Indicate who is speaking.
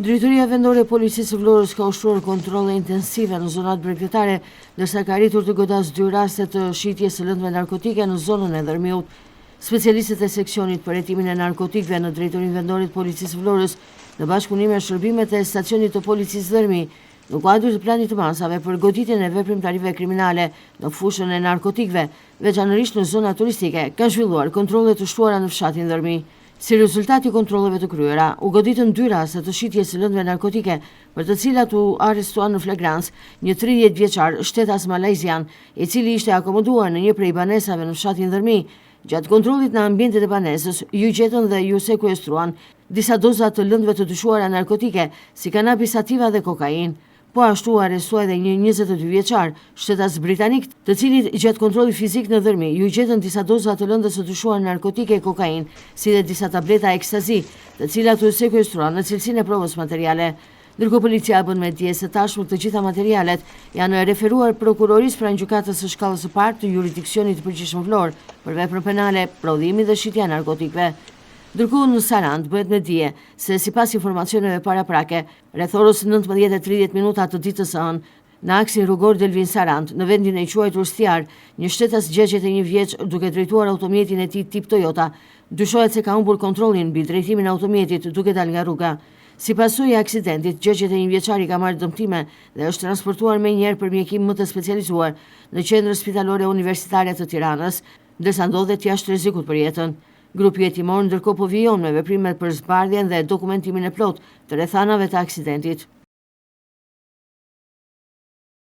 Speaker 1: Drejtoria Vendore e Policisë së Vlorës ka ushtruar kontrolle intensive në zonat bregdetare, ndërsa ka arritur të godasë dy raste të shitjes së lëndëve narkotike në zonën e Dhërmiut. Specialistët e seksionit për hetimin e narkotikëve në Drejtorinë Vendore të Policisë së Vlorës, në bashkëpunim me shërbimet e stacionit të policisë Dhërmi, në kuadër të planit të masave për goditjen e veprimtarive kriminale në fushën e narkotikëve, veçanërisht në zonat turistike, kanë zhvilluar kontrolle të shtuara në fshatin Dhërmi. Si rezultat i kontrolleve të kryera, u goditën dy raste të shitjes së lëndëve narkotike, për të cilat u arrestuan në flagrancë një 30 vjeçar shtetas malajzian, i cili ishte akomoduar në një prej banesave në fshatin Dhërmi. Gjatë kontrollit në ambientet e banesës, iu gjetën dhe iu sekuestruan disa doza të lëndëve të dyshuara narkotike, si kanabis sativa dhe kokainë. Po ashtu u arrestua edhe një 22 vjeçar, shtetas britanik, të cilit gjatë kontrollit fizik në Dhërmi iu gjetën disa doza të lëndës së dyshuar narkotike kokainë, si dhe disa tableta ekstazi, të cilat u sekuestruan në cilësinë e provës materiale. Ndërkohë policia bën me dije se tashmë të gjitha materialet janë referuar prokurorisë pranë gjykatës së shkallës së parë të juridiksionit të përgjithshëm Vlorë për veprën penale prodhimi dhe shitja e narkotikëve. Ndërkohë në Sarandë bëhet me dije se sipas informacioneve paraprake, Rreth orës 19:30 minuta të ditës së hënë, në aksin rrugor Delvinë-Sarandë, në vendin e quajtur Stiar, një shtetas 61 vjeç duke drejtuar automjetin e tij tip Toyota, dyshohet se ka humbur kontrollin mbi drejtimin e automjetit duke dalë nga rruga. Si pasojë e aksidentit, 61 vjeçari ka marrë dëmtime dhe është transportuar menjëherë për mjekim më të specializuar në Qendrën Spitalore Universitare të Tiranës, ndërsa ndodhet jashtë rrezikut për jetën. Grupi hetimor ndërkohë po vijon me veprimet për zbardhjen dhe dokumentimin e plotë të rrethanave të aksidentit.